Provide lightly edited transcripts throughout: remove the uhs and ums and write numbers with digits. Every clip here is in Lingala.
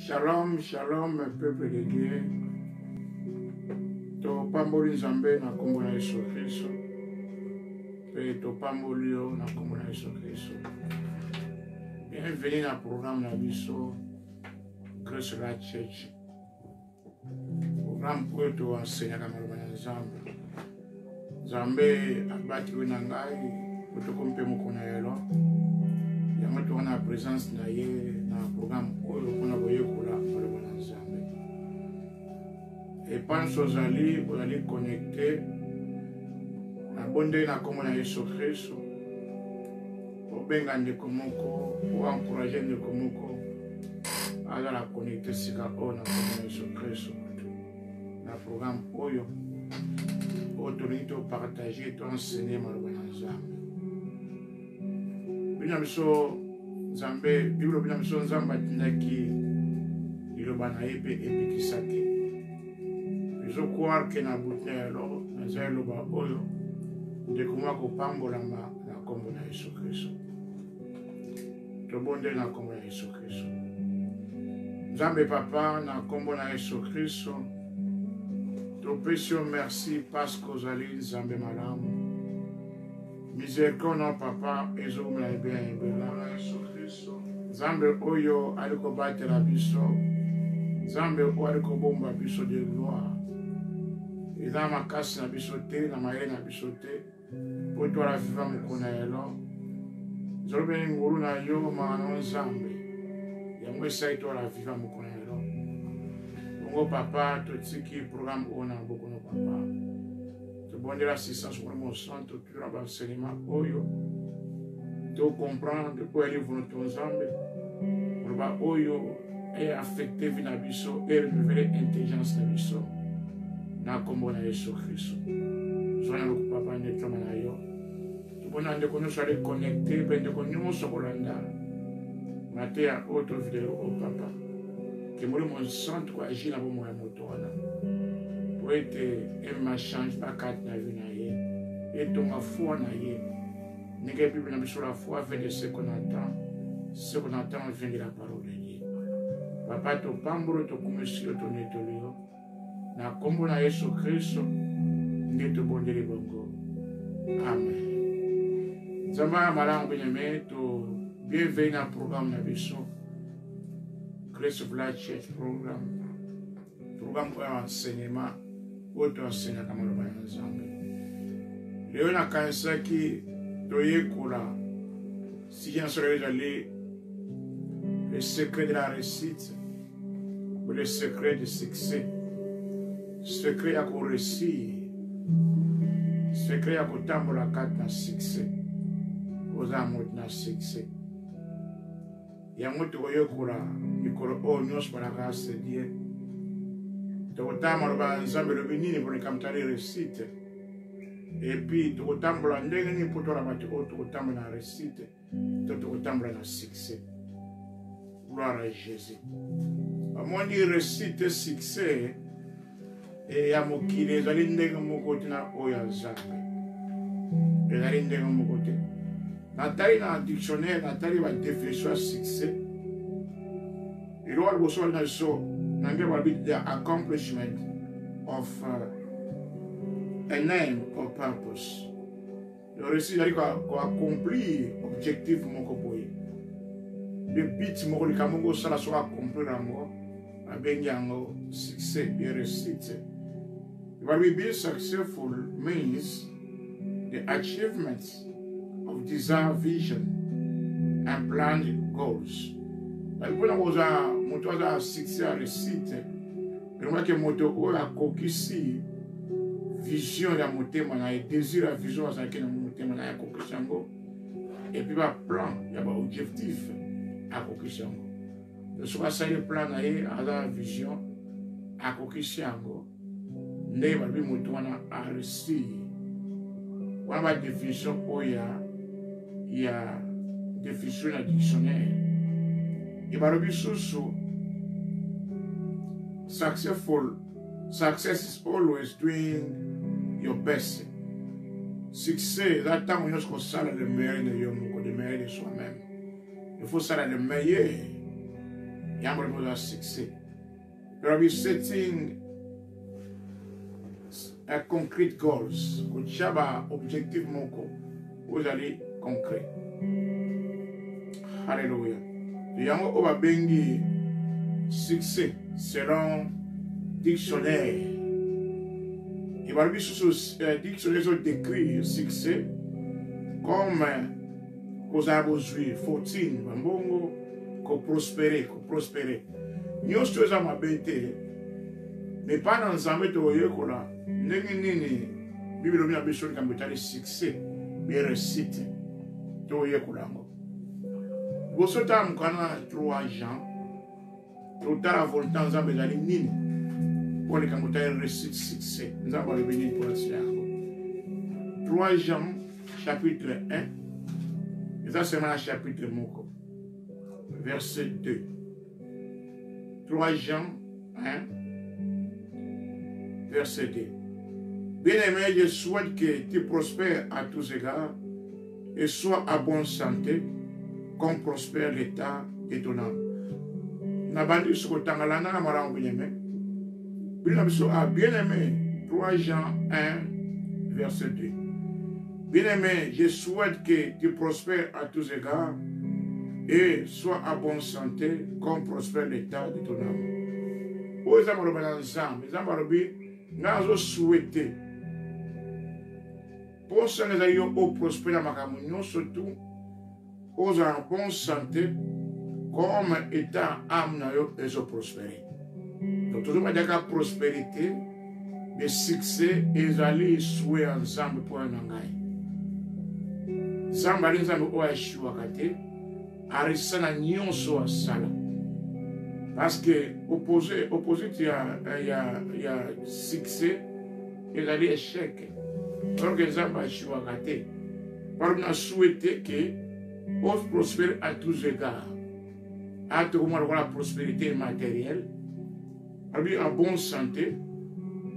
Shalom, shalom, peuple de Dieu. Topamboli Nzambe na kombo na Yesu Kristo. Pe topamboli yo na kombo na Yesu Kristo. Bienvenue na programme na biso Grace Light Church. Programme oyo to enseignaka maloba na Nzambe. Nzambe abateli na ngai po tokomi mpe mokolo na lelo. Yango toza na presence na ye na programme oyo mpona koyekola maloba na Nzambe. Epai nyonso ozali, ozali connecte, nabondeli na nkombo na Yesu Kristo, obenga ndeko moko, oencourage ndeko moko azala connecte sika oyo na nkombo na Yesu Kristo na programme oyo oyo tolingi topartage to enseigne maloba na Nzambe. Bino biso Nzambe, Bible bino biso Nzambe atindaki liloba na ye mpe ebikisaki. Ezo croire que na butu na lelo naza eloba oyo ndeko moko akopambolama na nkombo na Yesu Kristo. Tobondeli na nkombo na Yesu Kristo. Nzambe Papa, na nkombo na Yesu Kristo, topesi yo merci parce que ozali Nzambe malamu. Miséricorde na Papa ezowumela ebela na ebela. Nzambe oyo ali kobatela biso, Nzambe oyo ali kobomba biso de gloire. Eza makasi na biso te, na mayele na biso te, po twala viva mokolo na lelo. Ezalobeli ngolu na yo, mawa na yo Nzambe. Yango esali twala viva mokolo na lelo. Bongo Papa, totiki programme oyo na maboko no Papa. Tobondela assistance Molimo Mosantu toujours na baenseignement oyo to comprendre oyo ali volonté ya Nzambe koloba oyo e affecte vie na biso e renouveler intelligence na biso na nkombo na Yesu Kristo. Zwa na loku Papa ndetama na yo. Tobona ndeko nyonso ali connecte mpe ndeko nyonso kolanda mateya oyo to video oyo Papa. Ke Molimo Mosantu koagir na bomoi ya moto wana po ete emema changement kati na vie na ye, etonga foi na ye ndenge Bible na biso la foi vient de ce qu'on entend, ce qu'on entend vient de la parole de Dieu. Papa, topambolo, tokumisi yo, tonetoli yo na nkombo na Yesu Kristo nde tobondeli bongo, amen. Nzambe ya malamu, bien-aimé, to bienvenue na programme na biso Grace of Life Church program, programme oyo ya enseignement oyo toenseignaka maloba ya Nzambe. Lelo nakanisaki toyekola sujet na solo ezali le secret de la réussite ou le secret du succès, secret ya koréussir, secret ya kotambola kati na succès, oza moto na succès. Yango tokoyekola mikolo oyo nyonso par la grâce de Dieu. Tokotanga maloba ya Nzambe elobi nini mpo likambo tali réussite, epuis tokotambola ndenge nini mpo tola bato oyo tokotambola na réussite to tokotambola na succès. Gloire à Jésus. Bamoni réussite succès e ya mokili ezali ndenge moko te na oyo ya Nzambe, ezali ndenge moko te. Natali na dictionnaire, natali ba définition ya succès. Eloko ya liboso bali na biso na nge balobi the accomplishment of an aim or purpose. Le réussite ezali koaccomplir objectif moko boye, le but moko, likambo moko osala soki accomplir yango babengi yango succès, bien réussite. Balobi be successful means the achievement of desired vision and planned goals. Balobi mpona kozwa moto aza succès ya réussite, elongaki moto oyo akokisi vision ya motema na ye, désir ya vision azalaki na motema na ye akokisi yango, epuis baplan ya baobjectif akokisi yango. Soki asali plan na ye, aza na vision, akokisi yango, nde balobi moto wana aresir. Wana ba définition oyo ya ya définition na dictionnaire. E balobi susu successful, success is always doing your best. Succès eza ntango nyonso kosala le meilleur de yo moko, le meilleur de soi-même. Il faut sala le meilleur. Yango eza succès. Elobi setting a concrete goals, kotia ba objectif moko oyo ezali concret. Halleluya. Yango oyo babengi succès selon dictionnaire. E balobi susu eh, dictionnaire ezo décrire succès comme kozala bozwi, fortune, bambongo, koprospere, koprospere. Nyonso eza mabe te, me mpa na Nzambe tokoyekola ndenge nini Bible elobi na biso likambo etali succès be réussite. Tokoyekola yango. Liboso tala mokanda na 3 Jean, totala volonté ya Nzambe ezali nini mpo likambo etali réussite, succès. Nzambe alobi nini mpo na ntina yango? 3 Jean chapitre 1, eza seulement na chapitre moko, verset 2. 3 Jean 1, verset 2. Bien-aimé, je souhaite que tu prospères à tous égards et sois à bonne santé, comme prospère l'état de ton âme. Nabandi sokotanga landa na malamu bien-aimé. Bino na biso a bien-aimé 3 Jean 1 verset 2. Bien-aimé, je souhaite que tu prospères à tous égards et sois à bonne santé comme prospère l'état de ton âme. Oyo eza maloba na Nzambe. Nzambe alobi nga nazo souhaiter mposa nga ezali yo oprospere na makambo nyonso tu, ozala na bonne santé comme état âme na yo ezoprospere. Donc tozobadaka prospérité de succès ezali souhait ya Nzambe mpo na ngai. Nzambe ali Nzambe oyo aeshuwaka te, aresisa na nyonso asala. Parce que opposé, opposite ya succès ezali échec. Alors que Nzambe aeshuwaka te. Par na souhaité que on prospère à tous égards. Atokomona lokola prospérité matérielle, alobi en bonne santé,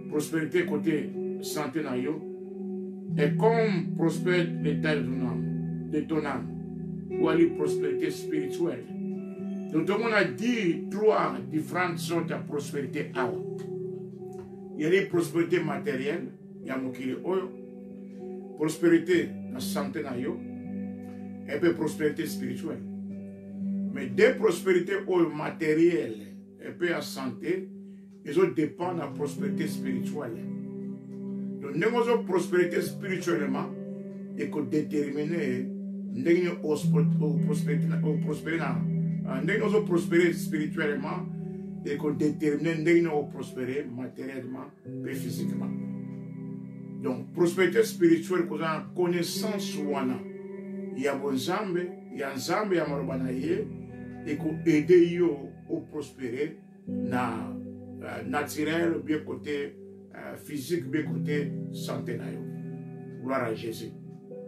prospérité côté santé na yo, et comme prospère l'état de ton âme, de ton âme, ou ali prospérité spirituelle. Donc on a dit trois différentes sortes de prospérité awa. Il y a les prospérités matérielles, ya mokili oyo, prospérité na santé na yo, et puis prospérité spirituelle. Mais deux prospérités oyo matérielle et puis ya santé ezo dépend na prospérité spirituelle. Donc ndenge ozo prospérité spirituellement ekodétermine ndenge nini oprospérer na ndenge ozo prospérer spirituellement ekodétermine ndenge nini oprospérer matériellement mpe physiquement. Donc prospérité spirituelle kozala na connaissance wana ya bonzambe, ya Nzambe, ya maloba na ye, ekoaide yo oprospérer na naturel bien côté physique bien côté santé na yo. Gloire à Jésus.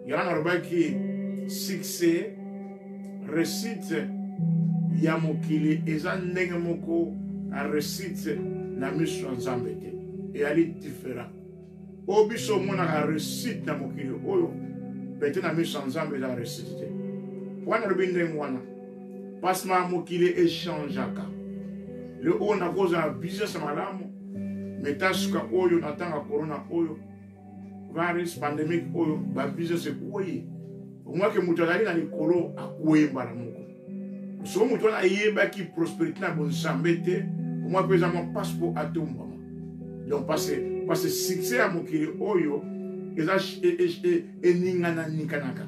Yango nalobaki succès, réussite ya mokili eza ndenge moko na réussite na miso ya Nzambe te, eyali différent. Oyo biso omonaka réussite na mokili oyo, pete na miso ya Nzambe eza réussite te. Wana nalobi ndenge wana parce que mokili echangeaka. Le oyo nakozala business malamu, mais tasuka oyo na ntango ya corona oyo virus pandemique oyo ba business ekwei, omwake moto azali na likolo akwei mbala moko. Soki moto wana ayebaki prospérité na bonzambe te, omwa mpe eza mwa mpasi mpo atombwama. Donc parce que succès ya mokili oyo eza eningana-ninganaka,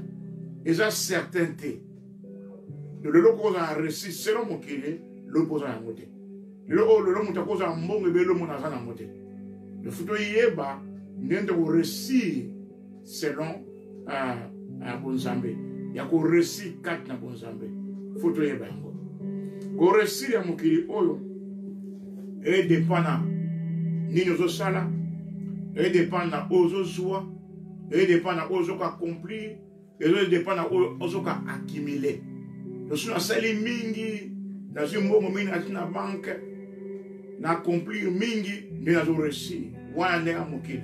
eza certain te. Lelo okozala réussite selon mokili, lobi ozala yango te. Lelo oyo lelo moto akozala mbongo ebele, omona aza nango te. Il faut toyeba ndenge tokoréussir selon bonzambe, ya koréussir kati na bonzambe. Faut toyeba yango. Koréussir ya mokili oyo edépend na nini ozosala, edépend na oyo ozozwa, edépend na oyo ozokoaccomplir, ezodépend na oyo ozoka accumuler. Loso nasali mingi, nazwi mbongo mingi, nati na banke, na accomplir mingi, nde nazo réussir. Wana ndenge ya mokili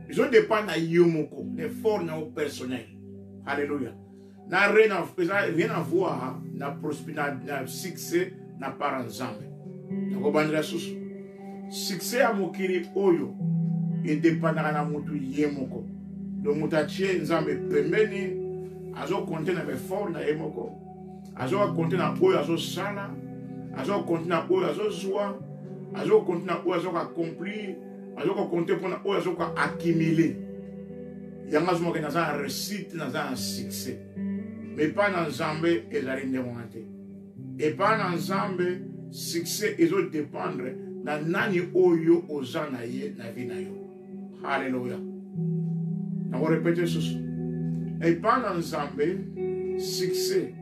ezodépend na yo moko, na effort na yo personnel. Alléluia. Na rien à voir na succès na part ya Nzambe. Nakobandela susu. Succès ya mokili oyo edepandaka na motu ye moko. Donc moto atie Nzambe pembeni, azokonte na baeffort na ye moko, azokonte na oyo azosala, azokonte na oyo azozwa, azokonte na oyo azokoaccomplir, azokokonte mpona oyo azokoaccumuler. Yango azomaka naza na réussite, naza na succès. Mais epai na Nzambe ezali ndenge wana te. Epai na Nzambe succès ezo dépendre na nani oyo oza na ye na vie na yo. Haleluya. Nakorepete susu. Epai na Nzambe succès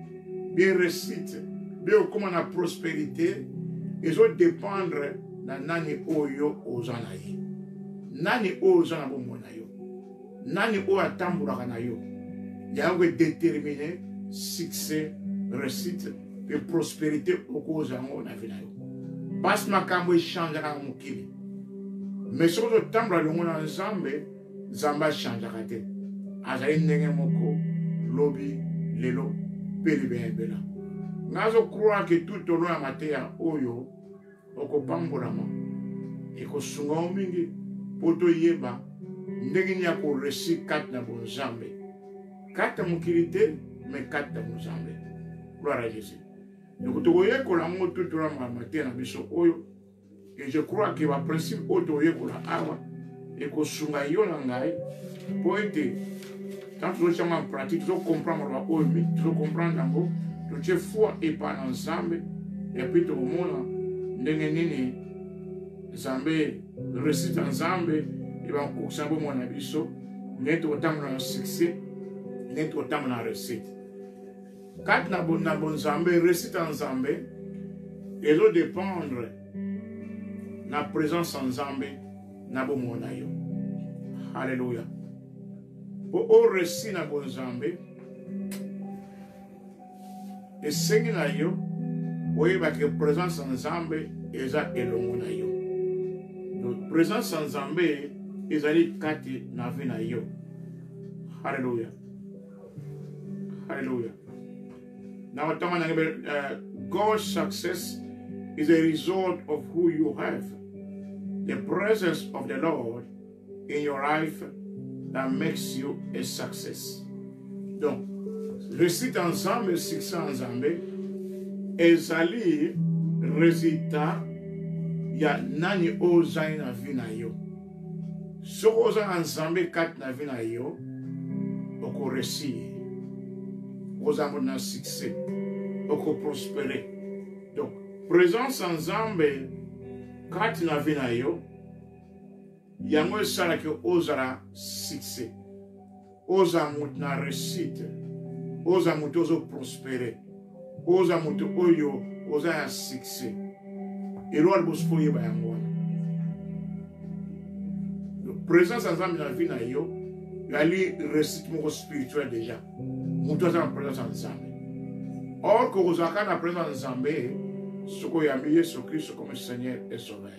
bien réussite bien okoma na prospérité ezo dépendre na nani oyo oza na ye. Nani oyo oza na bomoi na yo. Nani oyo atambolaka na yo. Yango edetermine succès, réussite mpe prospérité okozwa yango na vie na yo. Parce makambo echangeaka na mokili. Mais soki ozotambola elongo na Nzambe, Nzambe achangeaka te. Azali ndenge moko lobi, lelo mpe libela libela. Ngai azo croire que tout au long ya mateya oyo okopambolama, ekosunga yo mingi mpo toyeba ndenge nini ya koreussir kati na bonzambe, kati na mokili te, mais kati na bonzambe. Gloire à Jésus. Donc tokoyekola yango tout au long ya mateya na biso oyo, et je crois que ba principe oyo tokoyekola awa ekosunga yo na ngai mpo ete tant tozotia yango en pratique, tozocomprendre maloba oyo, tozocomprendre yango, totie foi epai na Nzambe, et puis tokomona ndenge nini Nzambe, réussite ya Nzambe ebakokisa bomoi na biso, ndenge tokotambola na succès, ndenge tokotambola na réussite kati na bonzambe. Réussite ya Nzambe ezodépendre na présence ya Nzambe na bomoi na yo. Halleluya. Po oréussir na bonzambe, esengi na yo oyebake présence ya Nzambe eza elongo na yo. Donc présence ya Nzambe ezali kati na vie na yo. Halleluya, halleluya. Na otanga na God's success is a result of who you have. The presence of the Lord in your life that makes you a success. Donc, réussite en Nzambe, succès en Nzambe, ezali résultat ya nani ozali na vie na yo. Soki oza na Nzambe kati na vie na yo, okoréussir, oza moto na succès, okoprospérer. Donc présence ya Nzambe kati na vie na yo, yango esalaki ozala succès, oza moto na réussite, oza moto ozoprospérer, oza moto oyo oza ya succès. Eloko ya liboso fo oyeba yango wana, présence ya Nzambe na vie na yo yali réussite moko spirituelle déjà. Moto aza na présence ya Nzambe, or kokozalaka na présence ya Nzambe soki oyambi Yesu Kristo comme Seigneur et Sauveur,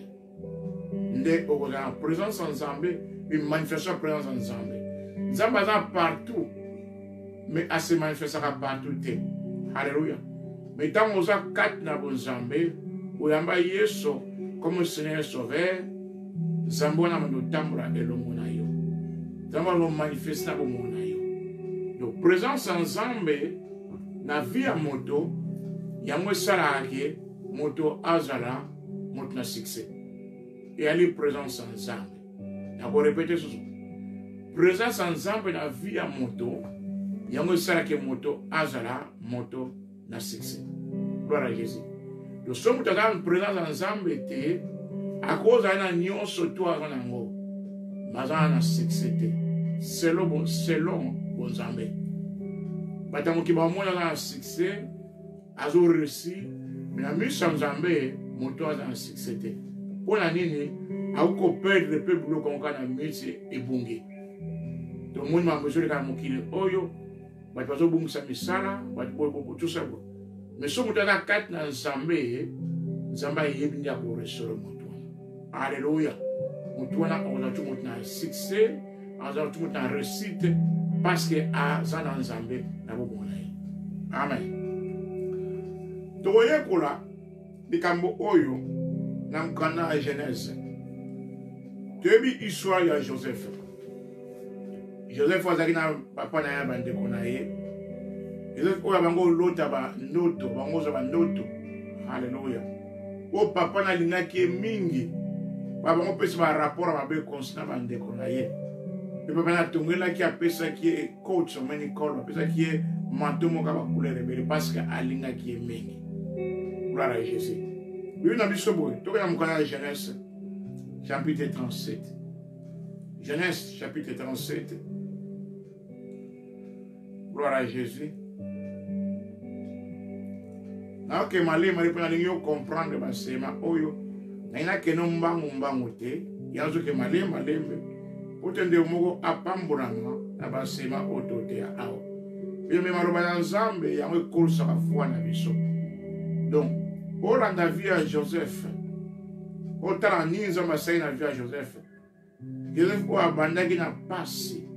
nde okozala na présence ya Nzambe, une manifestation ya présence ya Nzambe. Nzambe aza partout, mais ase manifestaka partout te. Halleluya. Mais ntango oza kati na bonzambe, oyamba Yesu comme Seigneur et Sauveur, Nzambe wana bando otambola elongo na yo, Nzambe wana omanifeste na bomoi na yo. Donc présence ya Nzambe na vie ya moto, yango esalaka ke moto azala moto na succès. Eyali présence ya Nzambe. Nakorepete susu, présence ya Nzambe na vie ya moto, yango esalaki moto azala moto na succès. Gloire à Jésus. Donc soki moto aza na présence ya Nzambe te, akozala na nyonso to aza nango, aza na succès te selon bonzambe. Bato ya mokili bamona aza na succès, azo réussir, mais na miso ya Nzambe moto aza na succès te. Mpo na nini? Akoki koperdre mpe biloko yango kaka na miniti ebungi. Tomoni makambo ezoleka na mokili oyo, bato bazobungisa misala, bato botosa bo. Mais soki moto aza kati na Nzambe, Nzambe ayebi nde akorestore moto wana. Alleluya. Moto wana akozala tu moto na succès, azala tu moto na réussite, parce que aza na Nzambe na bomoi na ye. Amen. Tokoyekola likambo oyo na mokanda ya Genèse. Toyebi histoire ya Joseph. Joseph azalaki na papa na ye bandeko na ye. Joseph oyo bango lota ba ndoto, bango ozwa ba ndoto. Haleluya. Oyo papa na alingaki ye mingi. Ba bango pesa ba rapport mabe concernant bandeko na ye. Pe papa na atongelaki apesaki ye coach omeni col apesaki ye manteau moko ya ba couleur ebele parce que alingaki ye mingi. Gloire à Jésus. Bible na biso boye, tokenda mokanda ya Genèse chapitre 37. Genèse chapitre 37. Gloire à Jésus. nayoke malema mpo nalingi yo comprendre basema oyo naye nakende mbangu mbangu te ye azoke malembe malembe mpo te ndeko moko apambolama na basema oyo toteya awa bino maloba ya nzambe yango ekolisaka foi na biso donc olanda vie ya joseph otala nini nzambe asali na vie ya joseph joseph oyo abandaki na pasi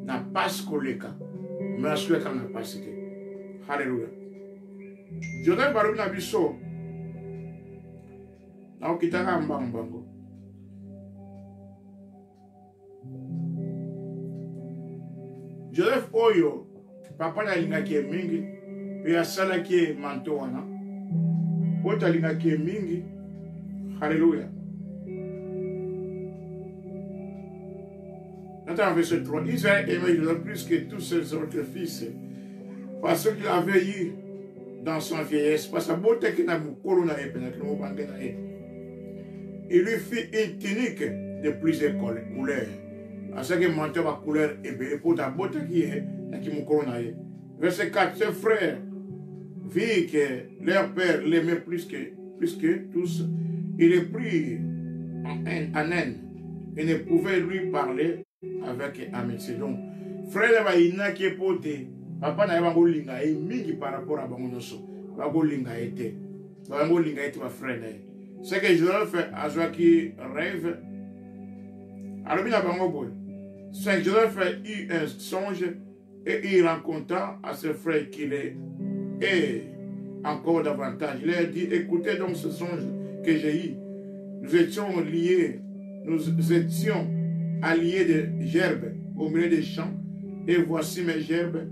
na pasi koleka me asukaki kaka na pasi te halleluya joseph balobi na biso nakokitaka mbangu mbangu Joseph oyo papa na alingaki ye mingi mpe asalaki ye manto wana oyo alingaki ye mingi halleluya Attends, verset 3. Israël aimait Joseph plus que tous ses autres fils parce qu'il avait eu dans son vieillesse. Parce que abotaki na mokolo na ye mpenza kino mobange na ye. Il lui fit une tunique de plusieurs couleurs. Asalaki manteau ba couleur ebele mpo abotaki ye na kimokolo na ye. Verset 4. Ses frères virent que leur père l'aimait plus que tous. Il les prit en haine, en haine et ne pouvait lui parler avec amitié. Donc, frère bayinaki ye mpo te papa na ye bangolinga ye mingi par rapport à bango nyonso bakolinga ye te bangolinga ye te bafrère na ye ce que Joseph azwaki rêve alobi na bango boye saint Joseph eut un songe et il rencontra à ses frères qu'il est et encore davantage il leur dit écoutez donc ce songe que j'ai eu nous étions liés nous étions alliés de gerbes au milieu des champs et voici mes gerbes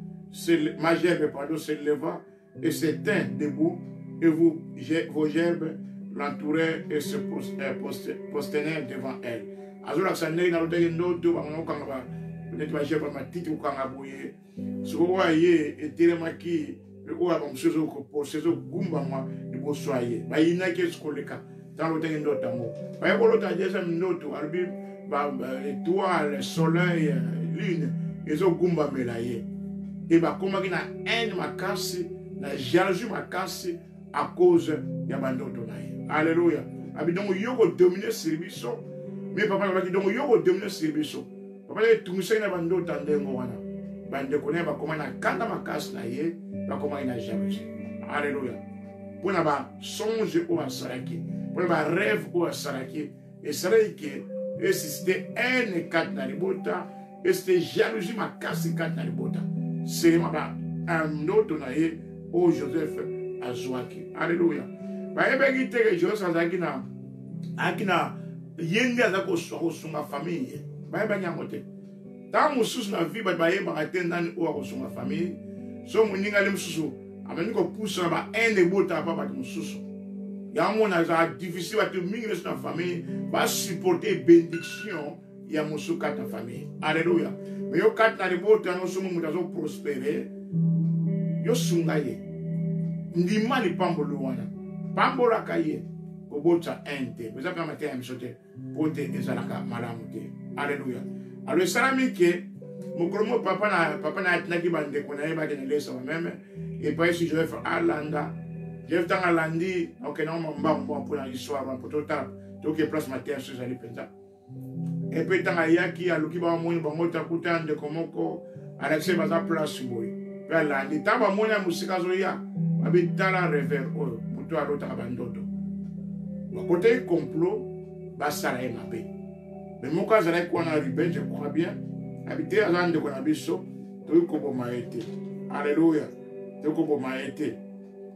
ma gerbe pardon, se leva et s'éteint debout, et vous, vos gerbes l'entouraient et se prosternaient devant elle. azolakisa ndenge nalotaki ndoto bango kokanga neti bagerbe matiti kokanga boye sikoyo oyo aye etelemaki mpe oyo ya bamosusu ezokopose ezogumbama liboso ya ye bayinaki esi koleka ntango alotaki ndoto yango baye kolota deja ndoto alobi étoile soleil lune ezogumbamela ye e bakomaki na haine makasi na jalousie makasi à cause ya bandoto na ye alleluya abi dongo yo kodomine sur biso me papa alobaki dongo yo kodomine sur biso papa na etungisaki na bandoto ya ndenge wana bandeko na ye bakomaki na kanda makasi na ye bakomaki na jalousie alleluya mpo na basonge oyo asalaki mpo na barêve oyo asalaki esalaki ke esusite haine kati na libota esite jalousie makasi kati na libota selema ba ndoto na ye oyo joseph azwaki alleluya bayebaki te ke joseph azalaki na ayaki na ye nde aza kosunga famille ye bayebaki yango te ntango mosusu na vie bato bayebaka te nani oyo akosunga famille so moninga ali mosusu amemi kopusa na bahaine ebotaka mpa bato mosusu yango mona ezalaka difficile bato mingi nyonso na famille basupporte benediction ya mosusu kati na famille alleluya me yo kati na libota yango somo moto azoprospere yo sunga ye ndima lipamboli wana pambolaka ye kobota haine te eza mpe mateya ya biso te mpo te ezalaka malamu te alleluya alo esalami ke mokolo moko papa na papa na atindaki bandeko na ye bakende lesa bameme epai si joseph alanda joseph ntango alandi okende yango mbangu mbangu mpo na histoire wana mpo totala toke place mateya so ezali mpenza epe ntango ayaki aluki bamoni bango te akuta ndeko moko alakisi baza place boye mpe alandi ntango bamoni ya mosika azoya babi tala rever oyo moto alotaka bandoto bakotaki complot basala ye mabe me moko azalaki wana ruben je crois bien abi te aza ndeko na biso tokoki koboma ye te alleluya tokoki koboma ye te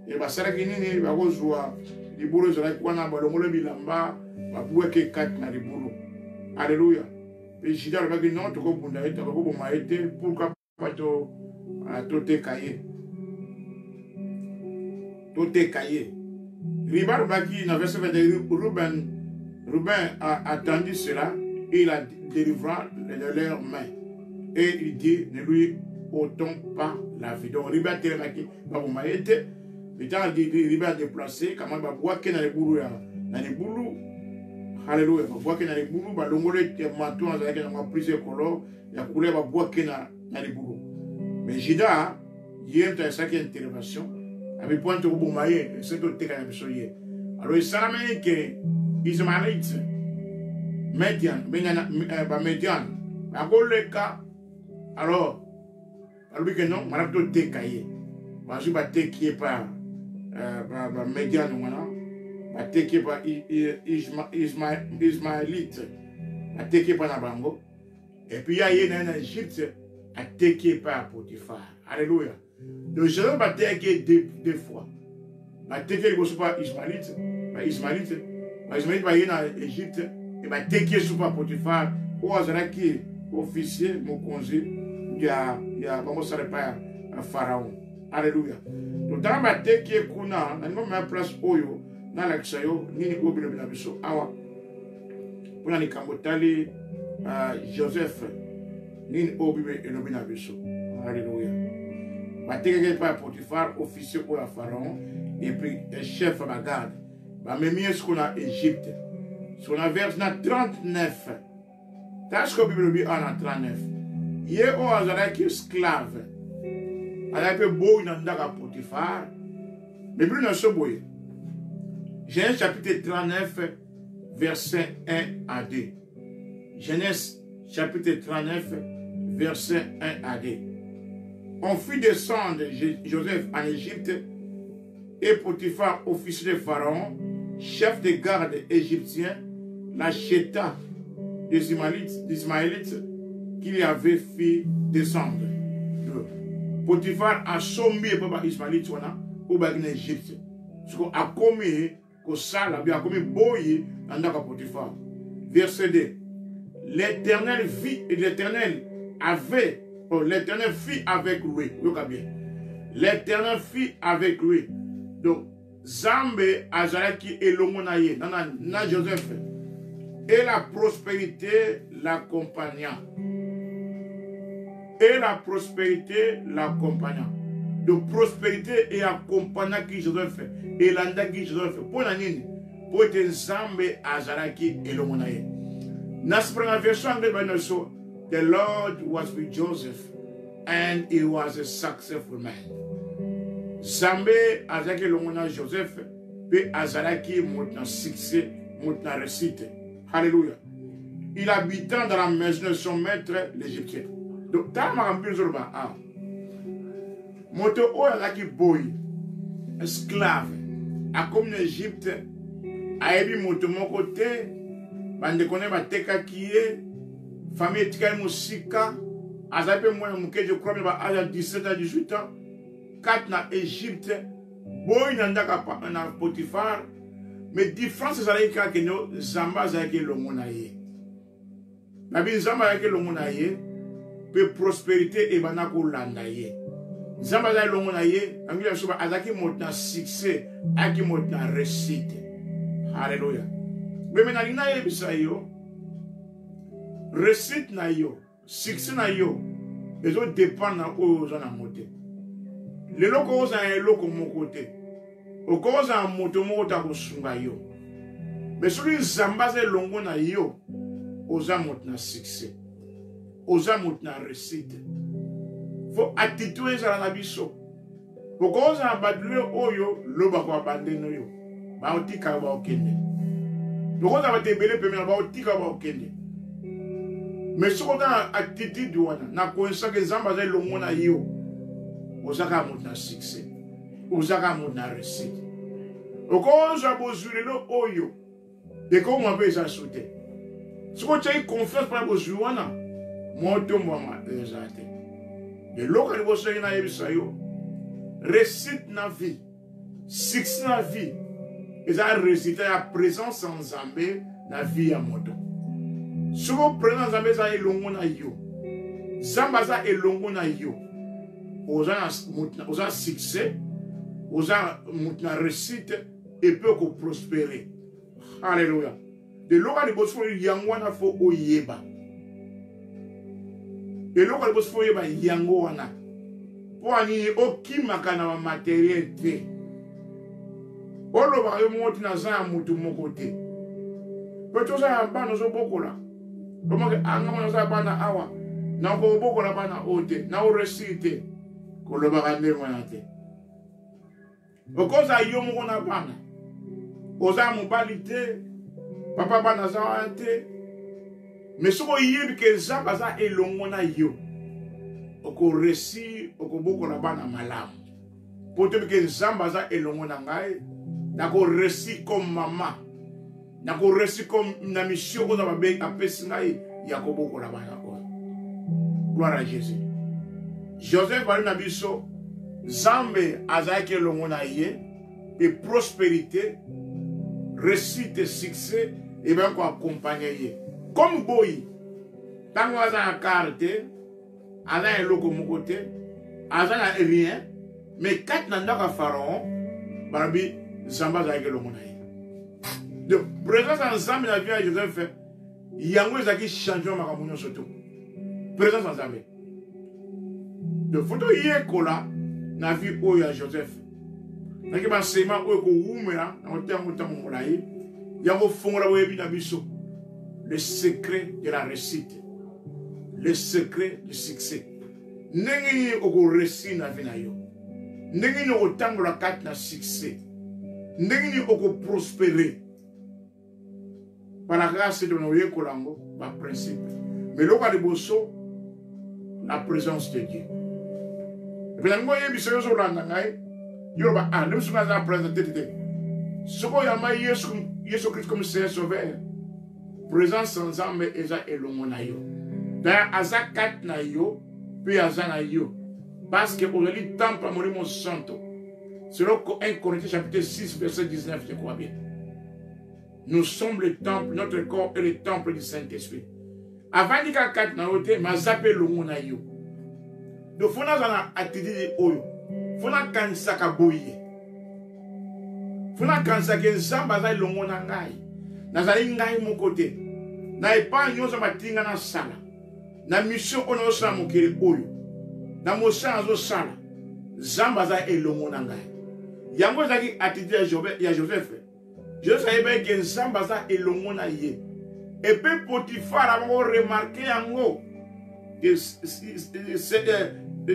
e basalaki nini bakozwa Libulu ezalaki wana, balongoli bilamba, babwaki kati na libulu. Alleluya. Mpe Juda alobaki non, tokobunda ye te, tokoboma ye te, pourquoi pas to ah, toteka ye. Toteka ye. Riba alobaki na verset 21, Ruben, Ruben a attendu cela et il a délivra de leurs mains. Et il dit, ne lui ôtons pas la vie. Donc Riba atelemaki, baboma ye te. Ntango Riba adeplace, kama babwaki na libulu ya na libulu. Haleluya, babwaki na libulu, balongoli manteau azalaki nango plusieurs couleurs ya couleur, babwaki na na libulu. Mais Judas ye moto asalaki intervention, abi mpo tokoboma ye, soki toteka na biso ye. Alors esalamaki ke Ismaélite, Median, Bamedian bakoleka. Alors balobi ke non, malamu toteka ye. Bazwi bateki ye pa Bamedian wana, bateki ye pa Ismaélite, bateki ye pa na bango. Et puis ya ye na ye na Egypte, ateki ye pa ya Potiphar. Alléluia. Donc Joseph bateki ye deux fois. Bateki ye liboso pa Ismaélite, ba Ismaélite, ba Ismaélite baye na Egypte et bateki ye supa Potiphar oyo azalaki officier mokonzi ya ya bango sala epai ya Pharaon. Alléluia. Donc ntango bateki ye kuna, nalingi omema place oyo nalakisa yo nini oyo bilobi na biso awa mpona likambo etali Joseph, nini oyo Bible elobi na biso. Alléluia. Batekaki epai ya Potiphar, officier oyo ya Pharaon et puis chef ya bagarde. Bamemi ye sikoyo na Egypte. Sikoyo na verse na 39, tala sikoyo Bible elobi awa na 39, ye oyo azalaki esclave, azalaki mpe boyi na ndako ya Potiphar. Mais Bible na biso boye, Genèse chapitre 39 verset 1 à 2. Genèse chapitre 39 verset 1 à 2. On fit descendre Joseph en Égypte et Potiphar, officier de Pharaon, chef de garde égyptien, l'acheta des Ismaélites qu'il avait fait descendre. Potiphar asombi epa ba Ismaélites wana oyo bayaki na Égypte. Siko akomi kosala bi akomi boyi na ndako ya Potiphar. Verset 2. L'Éternel vit, l'Éternel avait, oh, l'Éternel fit avec lui. Yoka bien. L'Éternel fit avec lui. Donc, Nzambe azalaki elongo na ye, na, na, na Joseph. Et la prospérité l'accompagna. Et la prospérité l'accompagna. Donc prospérité et accompagnaki Joseph, elandaki Joseph. Mpo na nini? Mpo ete Nzambe azalaki elongo na ye. Na na version anglais bani biso, the Lord was with Joseph and he was a successful man. Nzambe azalaki elongo na Joseph mpe azalaki moto na succès, moto na réussite. Alléluia. Il habitant dans la maison de son maître l'Égyptien. Donc tala makambo mpe ezoloba awa. Moto oyo azalaki boyi, esclave, akomi na Egypte, ayebi moto moko te, bandeko na ye batekaki ye, famille etikali mosika, azali mpe mwana moke, je crois ba âge ya 17 à 18 ans, kati na Egypte, boyi na ndako na Potiphar. Mais différence ezalaki kaka kende Nzambe azalaki elongo na ye. Nabi Nzambe azalaki elongo na ye mpe prospérité ebanda kolanda ye. Nzambe azalaki elongo na ye, yango ya biso azalaki moto na succès, ayaki moto na réussite. Alléluia. Meme nalingi nayebisa yo, réussite na yo, succès na yo ezo dépendre na oyo oza nango te. Lelo okozala na eloko moko te, okozala na moto moko te akosunga yo, mais soki Nzambe aza elongo na yo, oza moto na succès, oza moto na réussite. Fo attitude ezala na biso. Okozala na bato lelo oyo lobako abandeno yo, baotika yo baokende. Okozala bato ebele pembeni baotika yo baokende. Mais soki oza na attitude wana, na koyesaka Nzambe aza elongo na yo, oza kaka moto na succès, oza kaka moto na réussite. Okozwa bozwi lelo oyo ekoma mpe eza su te. Soki otyaki confiance mpona bozwi wana, motombwama eza te. Eloko ya liboso ndenge nayebisa yo, réussite na vie, succès na vie. eza résultat ya présence ya Nzambe na vie ya moto. Soko présence ya Nzambe eza elongo na yo, Nzambe aza elongo na yo, oza na oza succès, oza moto na réussite et peut ko prospérer. Alléluia. Eloko ya liboso yango wana fo oyeba. Eloko ya liboso fo oyeba yango wana. Mpo ya nini okimaka na bamateriel te? Olobaka yo moko te naza ya motu moko te. Mpo toza ya bana ozobokola. Omaki anga ah, mwana aza ya bana awa. Nakobokola bana oyo te. Naoresir te. Kolobaka ndenge wana te. Okozala yo moko na bana, oza mobali te, papa bana aza wana te, me soki oyebi ke Nzambe aza elongo na yo, okoresir, okobokola bana malamu. Mpo toyebi ke Nzambe aza elongo na ngai, nakoresir comme mama, nakoresir comme na mission oyo Nzambe apesi ngai ya kobokola bana oyo. Gloire à Jésus. Joseph ali na biso, Nzambe azalaki elongo na ye, mpe prospérité, réussite, succès ebaki koakompagne ye. Comme boyi, ntango aza na kar te, aza na eloko moko te, aza na rien, mais kati na ndako ya Pharaon, balobi Nzambe azalaki elongo na ye. Donc, présence ya Nzambe na vie ya Joseph, yango ezalaki changement makambo nyonso to. Présence ya Nzambe. Donc, faut toyekola na vie oyo ya Joseph. Naki ba enseignement oyo kowumela na koteya yango ntango molai ya kofongola boyebi na biso le secret de la réussite, le secret du succès. Ndenge nini okoresir na vie na yo, ndenge nini okotambola kati na succès, ndenge nini okoprospere par la grâce de oyekola yango baprincipe. Mais eloko ya liboso, la présence de Dieu. Epe yango oyebisa yo ozolanda ngai, yo loba ah nde mosusu aza na présence te te. Soki oyamba Yesu, Yesu Christ comme Seigneur Sauveur, présence ya Nzambe eza elongo na yo. D'ailleurs aza kati na yo mpe aza na yo parce que ozali temple ya Molimo Santo. Selon 1 Corinthiens chapitre 6 verset 19, je crois bien. Nous sommes le temple, notre corps est le temple du Saint-Esprit. Avandi kaka kati na yo te, mais aza mpe elongo na yo. Donc faut nazala na attitude oyo. Faut nakanisaka boye. Faut nakanisaka Nzambe aza elongo na ngai. Nazali ngai moko te. Na epai nyonso batinga nasala. Na mission oyo nazosala mokili oyo. Na mosala nazosala. Nzambe aza elongo na ngai. Yango ezalaki attitude ya Joseph. Joseph ayebaki ke Nzambe aza elongo na ye. Epe Potifar abako remarke yango.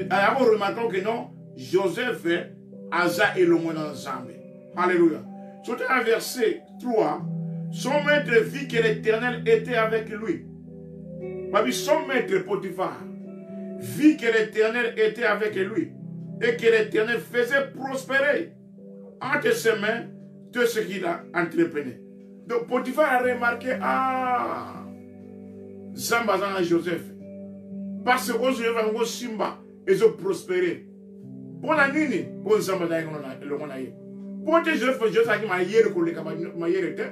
Ayako remarke ke non, Joseph aza elongo na Nzambe. Alléluia. Surtout un verset 3, son maître vit que l'Éternel était avec lui. Babi, son maître Potiphar vit que l'Éternel était avec lui et que l'Éternel faisait prospérer entre ses mains tout ce qu'il a entreprenait. Donc Potiphar a remarqué, ah, Nzambe aza na Joseph. Parce que oyo Joseph yango simba ezo prospérer. Mpo na nini? Mpo Nzambe azalaki elongo na ye. Mpo te Joseph Joseph azalaki mayele koleka mayele te.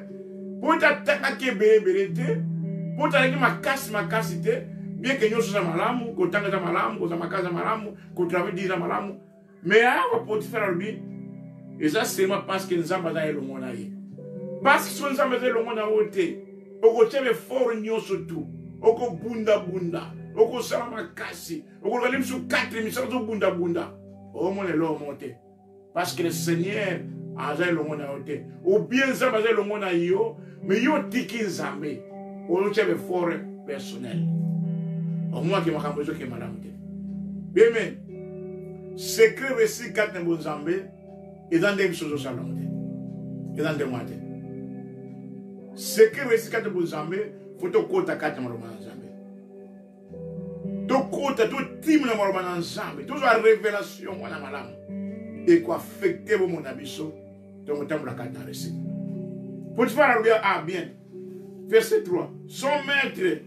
Mpo te atangaki ebele ebele te. Mpo te azalaki makasi makasi te. Bien que nyonso eza malamu, kotanga eza malamu, kozala makasi eza malamu, kotravailler eza malamu. Mais awa Potiphar alobi eza seulement parce que Nzambe aza elongo na ye. Parce que soki Nzambe aza elongo na yo te, okotia effort nyonso tu, okobundabunda, okosala makasi, okoluka nde biso 4 misala ozobundabunda, omona eloko moko te. Parce que le Seigneur aza elongo na yo te. Ou bien Nzambe aza elongo na yo, mais yo otiki Nzambe, ozotia effort personnel. Omonaki makambo ezokende malamu te. Bien aimé, secret réussi kati na bonzambe eza ndenge biso ozosala yango te, eza ndenge wana te. Secret réussi kati na bonzambe, fo tokota kati na maloba na Nzambe, tokota totima na maloba na Nzambe, tozwa révélation wana malamu ekoaffecte bomoi na biso, tokotambola kati na réussite. Potifar alobi ah bien, verset 3, son maître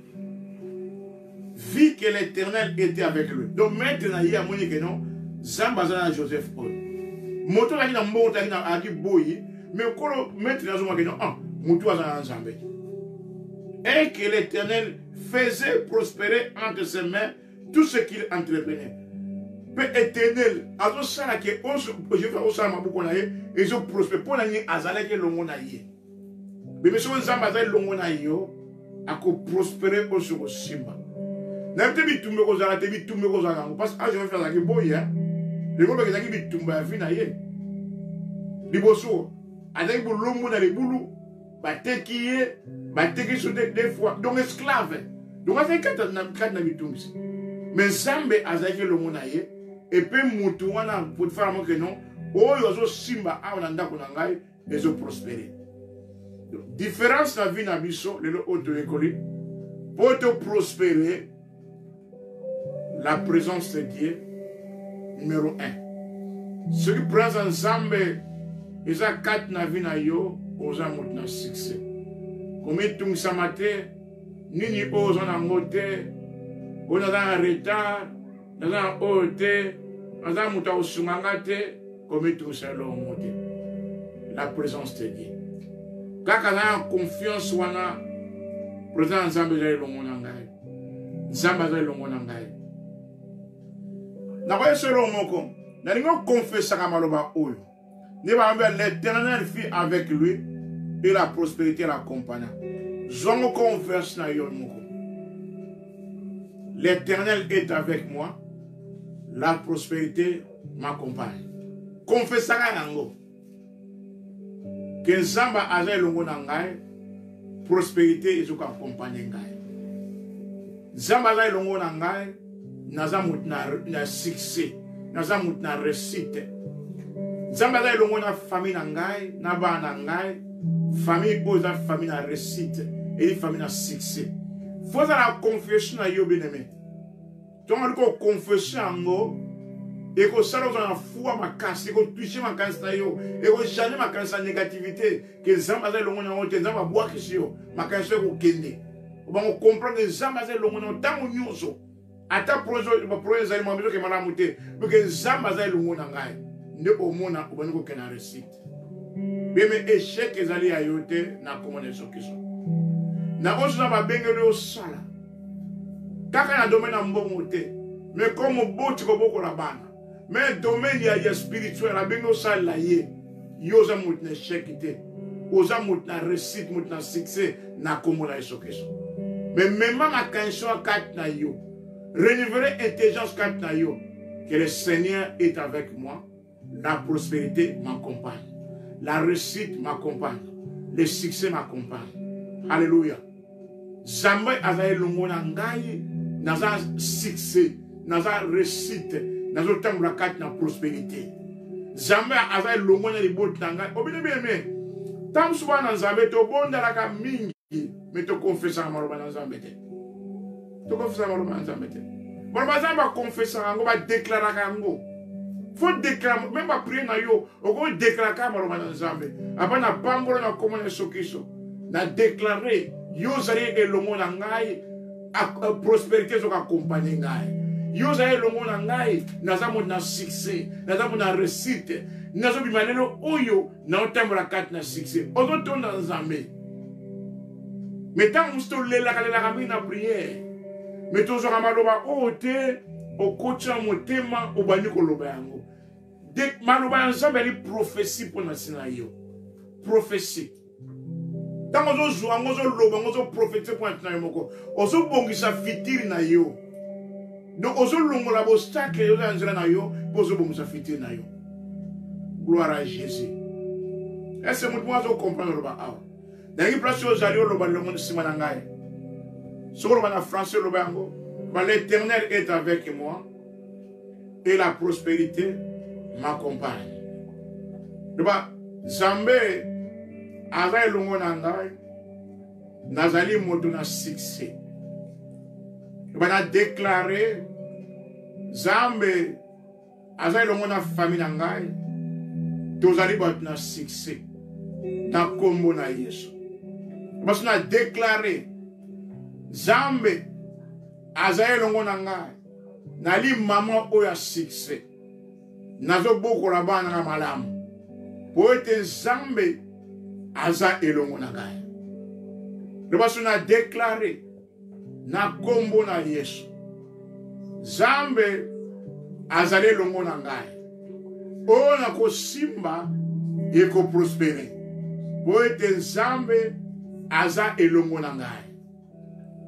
vit que l'Éternel était avec lui. Donc maître na ye amoni que non, Nzambe aza na Joseph oyo. Moto azalaki na mbongo, azalaki na azalaki boyi, Mais kolo maître nazomaki no, ah, motu aza na Nzambe. Et que l'Éternel faisait prospérer entre ses mains tout ce qu'il entreprenait. Mpe Éternel azosala ke Joseph akosala maboko na ye ezoprospere mpo na nini? Azalaki elongo na ye. Bebe, soki Nzambe aza elongo na yo, akoprospere oyo soki osimba. Nayebi te bitumba ekozala te, bitumba ekozala yango parce que Joseph azalaki boye lengo beke ezalaki bitumba ya vie na ye. Liboso azalaki bolombo na libulu, bateki ye, bateki so deux fois, donc esclave, donc azalaki kati na bitungisi, mais Nzambe azalaki elongo na ye. Epe mutu wana Potifar amoke non, oyo azosimba awa na ndako na ngai ezoprospere. Différence na vie na biso lelo oyo toyekoli mpo toprospere, la présence de Dieu numéro 1. Soki présence ya Nzambe eza kati na vie na yo, oza moto na succès. Komitungisama te nini oyo oza nango te, oyo naza na retard, naza na oyo te, naza moto akosunga nga te. Komitungisa eloko moko te. La présence de Dieu kaka, aza na confiance wana, présence ya Nzambe eza elongo na ngai, Nzambe aza elongo na ngai. Nakoyesa eloko moko, nalingi okonfesaka maloba oyo nde bambe: "L'Éternel fut avec lui et la prospérité l'accompagna." Zwango confiance na yo moko: "L'Éternel est avec moi, la prospérité m'accompagne." Confesaka yango ke Nzambe aza elongo na ngai, prospérité ezokoaccompagne ngai. Nzambe aza elongo na ngai, naza moto na succès, naza moto na réussite. Nzambe aza elongo na famille na ngai, na bana na ngai. Famille oyo eza famille na réussite, eyi famille na succès. Faut ozala confiance na yo, bien aimé. Ntongo ali koconfesse yango, ekosala ozala na foi makasi, ekotouche makanisi na yo, ekochange makanisi ya négativité ke Nzambe aza elongo na yango te, Nzambe abwakisi yo. Makanisi oyo ekokende, obango comprendre Nzambe aza elongo na yo ntango nyonso. Ata baprojet ezali makambo ezoke malamu te, boke Nzambe aza elongo na ngai, nde omona obandi kokende na réussite. Beme échec ezali ya yo te na kombo na Yesu Kristo. Na oyo na babengeli osala kaka na domaine ya mbongo te, mais comme oboti kobokola bana, mais domaine ya spirituel abengi osalela ye, yo oza moto na échec te, oza moto na réussite, moto na succès na kombo na Yesu Kristo. Mais mema makanisi oyo kati na yo, renouveler intelligence kati na yo que le Seigneur est avec moi, la prospérité m'accompagne, la réussite m'accompagne, le succès m'accompagne. Alléluia. Nzambe aza elongo na ngai, naza succès, naza réussite, nazotambola kati na prospérité. Nzambe aza elongo na libota na ngai. Obino bien-aimé, ntango mosusu bana Nzambe tobondalaka mingi, mais tokonfesaka maloba na Nzambe te. Tokonfesaka maloba na Nzambe te. Maloba Nzambe bakonfesaka yango, badeklaraka yango. Faut déclare même baprière na yo, okodeklaraka kaka maloba na Nzambe. Apa na pambola na kombo na Yesu Kristo, na déclare yo ozali elongo na ngai, prospérité ezokoaccompagne ngai. Yo ozali elongo na ngai, naza moto na succès, naza moto na réussite. Nazobima lelo oyo, naotambola kati na succès. Ozotonda Nzambe. Mais ntango mosusu tolelaka lelaka mingi na prière, mais tozwaka maloba oyo te. Okotia motema, obandi koloba yango. Maloba ya Nzambe ali prophétie mpo na ntina yo. Prophétie, ntango ozozwa yango, ozoloba yango, ozoprophétise mpo na ntina yo moko, ozobongisa futur na yo. Donc ozolongola baobstacle oza na nzela na yo mpo ozobongisa futur na yo. Gloire à Jésus. Ese motu moko azocomprendre oloba awa? Nayebi place oyo ozali, oloba longo nsima na ngai. Soki oloba na français, oloba yango ba: "L'Éternel est avec moi et la prospérité m'accompagne." Loba: "Nzambe aza elongo na ngai, nazali moto na succès." Loba: "Na déclare Nzambe aza elongo na famille na ngai, tozali bato na succès na nkombo na Yesu." Baso: "Na déclare Nzambe aza elongo na ngai, nali mama oyo ya succès, nazobokola bana na malamu po ete Nzambe." aza elongo na ngai. Loba so na deklare na nkombo na Yesu, Nzambe azali elongo na ngai. Oyo nakosimba ekoprospere, mpo ete Nzambe aza elongo na ngai.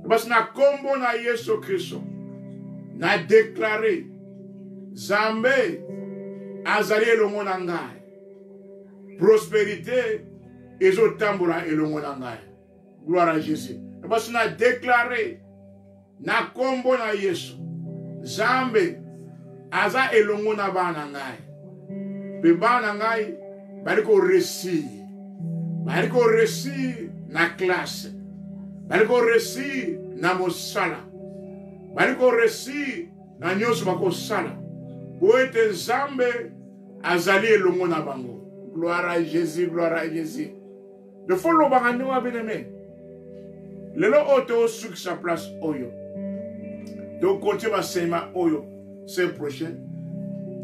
Basi na nkombo na Yesu Kristo na deklare Nzambe azali elongo na ngai. Prosperite ezotambola elongo na ngai. Gloire à Jésus. Basi na deklare na nkombo na Yesu, Nzambe aza elongo na bana ngai, mpe bana ngai bali koresir, bali koresir na classe, bali koresir na mosala, bali koresir na nyonso bakosala, mpo ete Nzambe azali elongo na bango. Gloire à Jésus, gloire à Jésus. Il faut lobaka ndenge wana, bien aimé. Lelo oyo tosukisa place oyo, tokontie bansema oyo semaine prochaine,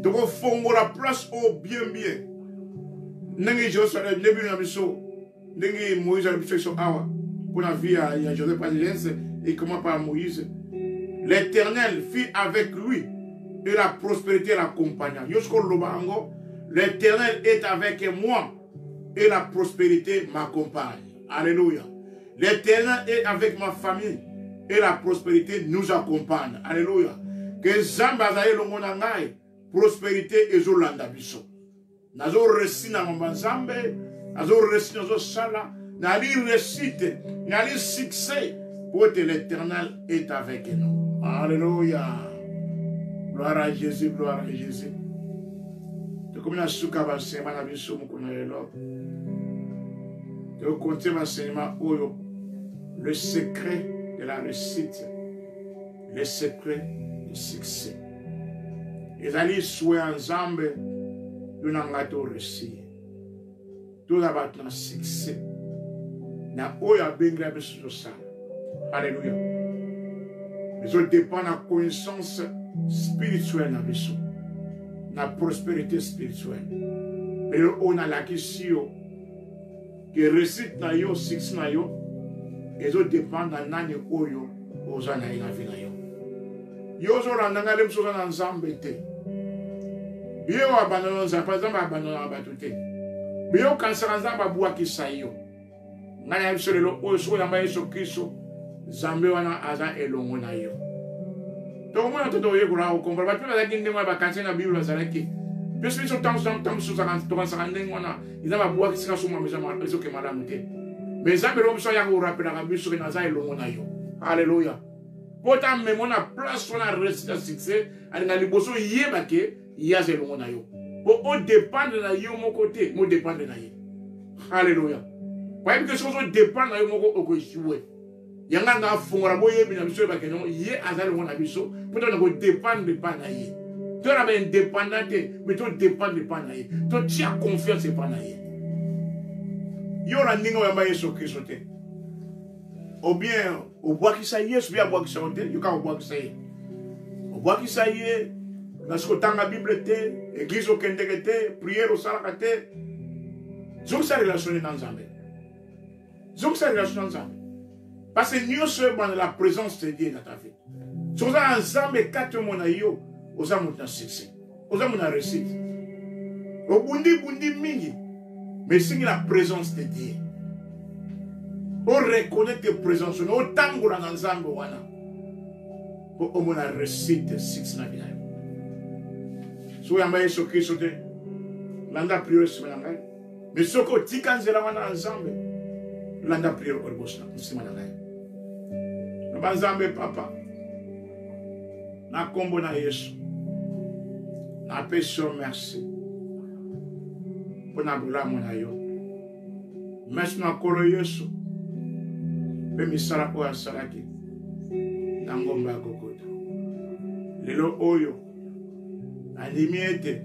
tokofongola place oyo bien bien ndenge Joseph nde bino na biso, ndenge Moïse na biso biso awa mpo na vie ya Joseph Presidence et comment par Moïse l'Éternel fit avec lui et la prospérité l'accompagna. Yo sikoyo loba yango, l'Éternel est avec moi et la prospérité m'accompagne. Alléluia. L'Éternel est avec ma famille et la prospérité nous accompagne. Alléluia. Que Nzambe azali elongo na ngai, prospérité ezolanda biso. Nazo réussir na mamba Nzambe, nazo réussir, nazo sala, nali réussite, nali succès, pour que l'Éternel est avec nous. Alléluia. Gloire à Jésus, gloire à Jésus. Tokomi na suka bansema na biso mokolo na lelo. Tokonte bansema oyo, le secret de la réussite, le secret du succès. Ezali souhait ya Nzambe yo na ngai to réussir. Toza bato na succès na oyo abengela biso tosala. Alléluia. Ezodépend na connaissance spirituelle na biso, na prospérité spirituelle. Lelo oyo nalakisi yo ke réussite na yo, succès na yo ezodépend na nani oyo oza na ye na vie na yo. Yo ozolanda ngai, mosusu oza na Nzambe te. Yo abandona Nzambe, Nzambe abandonaka bato te. Yo okanisaka Nzambe abwakisa yo. Ngai na biso lelo oyo, soki oyamba Yesu Kristo, Nzambe wana aza elongo na yo. Tokomona to toyekola kokombola bato mpe bazalaki ndenge wana, bakanisi na Bible bazalaki. Biso biso ntango ntango mosusu tokanisaka ndenge wana, eza babwakisaka so mwambe ezoke malamu te. Mais Nzambe elongo biso ayaka korapelaka biso ke naza elongo na yo. Alléluia. Po ta memo na place wana réussite ya succès, alinga liboso yeba ke ye aza elongo na yo. Po odépendre na yo moko te, mo dépendre na ye. Alléluia. Bayebi ke soki ozodépendre na yo moko okoechoue. Yango anga afongola boyebi na biso, oyebake no ye aza elongo na biso, mpo tona kodépendre epai na ye. Tona ba indépendant te, mais todépendre epai na ye, totia confiance epai na ye. Yo na ndenge oyamba Yesu Kristo te, ou bien obwakisa Yesu, bien abwakisa yo te, yo kaka obwakisa ye, obwakisa ye na soki otanga Bible te, église okendeke te, prière osalaka te. Zongisa relation na Nzambe, zongisa relation na Nzambe, parce que nyonso ebanda la présence de Dieu dans ta vie. Soki oza na Nzambe kati omona yo, oza moto na succès, oza moto na réussite. Obundi bundi mingi, mais esengi la présence de Dieu. Oreconnaitre présence wana, otambola na Nzambe wana po omona réussite, succès na vie na yo. Soki oyamba Yesu Kristo te, landa prière nsima na ngai. Mais soki otika nzela wana ya Nzambe, landa prière oyo liboso na nsima na ngai. Loba, Nzambe Papa, na nkombo na Yesu, napesi yo merci mpo na bolamu na yo. Merci na Nkolo Yesu mpe misala oyo asalaki na ngomba ya Golgotha. Lelo oyo nandimi ete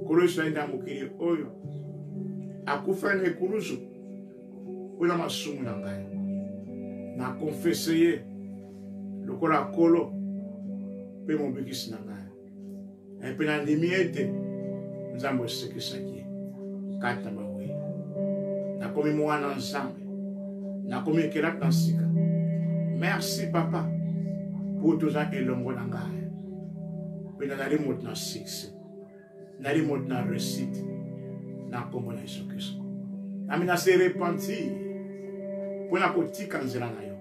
Nkolo Yesu ayei na mokili oyo, akufa na ekulusu mpo na masumu na ngai. Na konfese ye lokola Nkolo mpe mobikisi na ngai, mpe nandimi ete Nzambe osekisaki ye kati na bawei. Nakomi mwana Nzambe. Nakomi ekelaki na sika. Merci papa mpo toza elongo na ngai. Mpe nazali moto na succès. Nazali moto na réussite na nkombo na Yesu Kristo. Nami na se repentir mpo na kotika nzela na yo.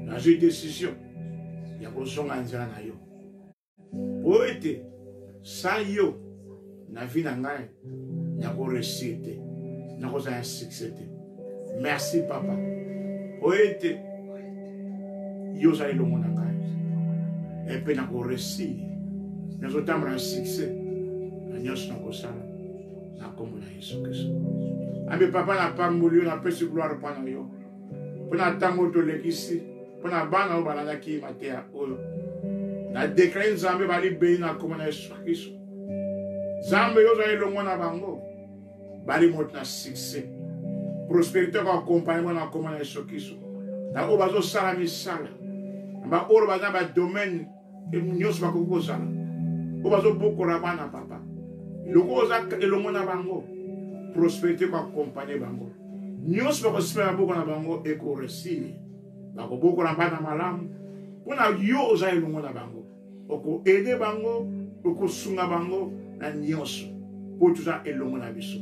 Nazwi decision ya kozonga nzela na yo. Po ete sans yo na vie na ngai nako réussir te, nakozala na succès te. Merci papa. Po ete yo ozali elongo na ngai epe nako réussir, nazotambola na succès na nyonso nakosala na nkombo na Yesu Kristo. Ambe papa, napamboli yo, napesi gloire mpo na yo mpo na ntango tolekisi mpo na bana oyo balandaki mateya oyo. Na deklare Nzambe bali beni na nkombo na Yesu Kristo. Nzambe yo ozali elongo na bango, bali moto na succès, prosperité ko accompagne bango na nkombo na Yesu Kristo. Na oyo bazosala misala, na baoyo baza na badomaine nyonso bakoki kozala, oyo bazobokola bana, papa, lokola oza elongo na bango, prosperité ko accompagne bango nyonso bakosimba maboko na bango ekoresir, bakobokola bana malamu mpo na yo oza elongo na bango, okoede bango, okosunga bango na nyonso mpo toza elongo na biso.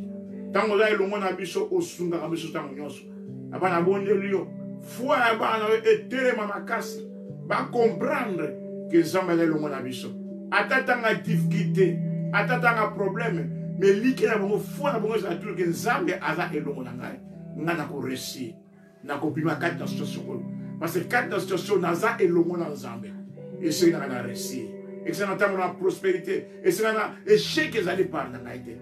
Ntango oza elongo na biso, osungaka biso ntango nyonso. Na bana bondeli yo, foi ya bana na yo etelema makasi, bacomprendre ke Nzambe aza elongo na biso, ata ntango ya difficulté, ata ntango ya problème, mais like na bango, foi na bango ezala toujours ke Nzambe aza elongo na ngai, ngai nakoresir, nakobima kati na situation oyo, parce que kati na situation naza elongo na Nzambe, esengaka na réussir, esengaka ntango na prospérité, esengaka na échec ezali part na ngai te,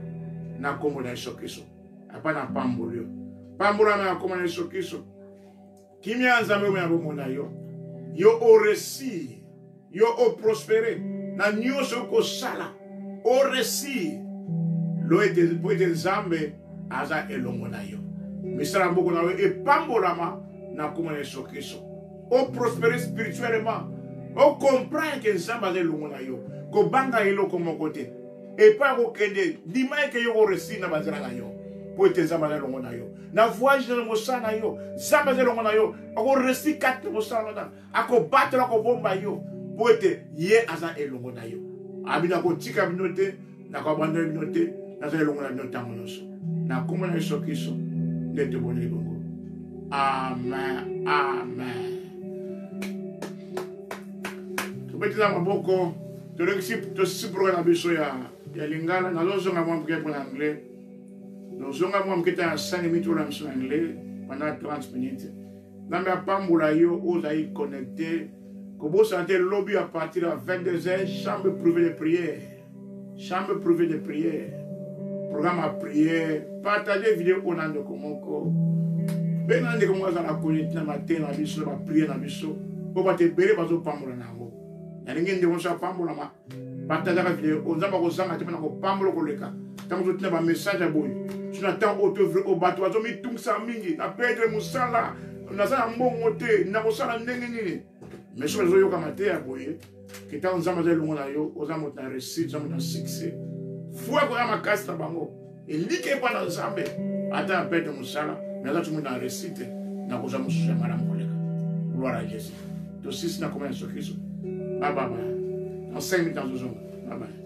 na nkombo na Yesu Kristo. Apa na pamboli yo, pambolama na nkombo na Yesu Kristo. Kimia ya Nzambe oyo ya bomoi na yo, yo oresir, yo oprospere na nyonso okosala, oresir lo ete mpo ete Nzambe aza elongo na yo. Misala ya maboko na yo epambolama na nkombo na Yesu Kristo. Oprospere spirituellement, ocomprendre ke Nzambe aza elongo na yo, kobanga eloko moko te. Epai akokende, ndima eke yo koresir na banzela na yo mpo ete Nzambe aza elongo na yo na voyage na mosala na yo. Nzambe aza elongo na yo, akoresi kati na mosala wana, akobatela, akobomba yo mpo ete ye aza elongo na yo. Abi nakotika bino te, nakoabandona bino te, naza elongo na bino ntango nyonso, na nkombo na Yesu Kristo nde tobondeli bongo. Amen, amen. Tobetela maboko. Tolekisi, tosisi programme na biso ya lingala. Nazozonga mwa moke mpo na anglais, nozonga mwa moke ta ya 5 minutes oyo na biso na anglais pendant 30 minutes. Nzambe apambola yo oyo ozali connecté. Kobosana te, lobi à partir ya 22 heures, chambre privée de prière, chambre privée de prière, programme ya prière. Partage video oyo na ndeko moko, benga ndeko moko azala connecté na mateya na biso, na baprière na biso, mpo bato ebele bazopambola na yango. Nalingi ndeko nyonso apambolama. Partageaka video oyo, Nzambe akozanga te mpona kopambola koleka ntango ozotinda bamessage ya boye. So na ntango oyo tovre oyo bato bazomitungisa mingi na perdre mosala, naza na mbongo te, nakosala ndenge nini? Mais soki ozoyoka mateya ya boye ke ntango Nzambe aza elongo na yo, oza moto na réussite, oza moto na succès, foi ekoya makasi na bango, eliki epa na Nzambe. Ata na perdre mosala, mais aza moto na réussite, nakozwa mosusu ya malamu koleka. Gloire à Jésus. Tosisi na komona Yesu Kristo. Bababa, dans 5 minutes nazozonga. Bye bye.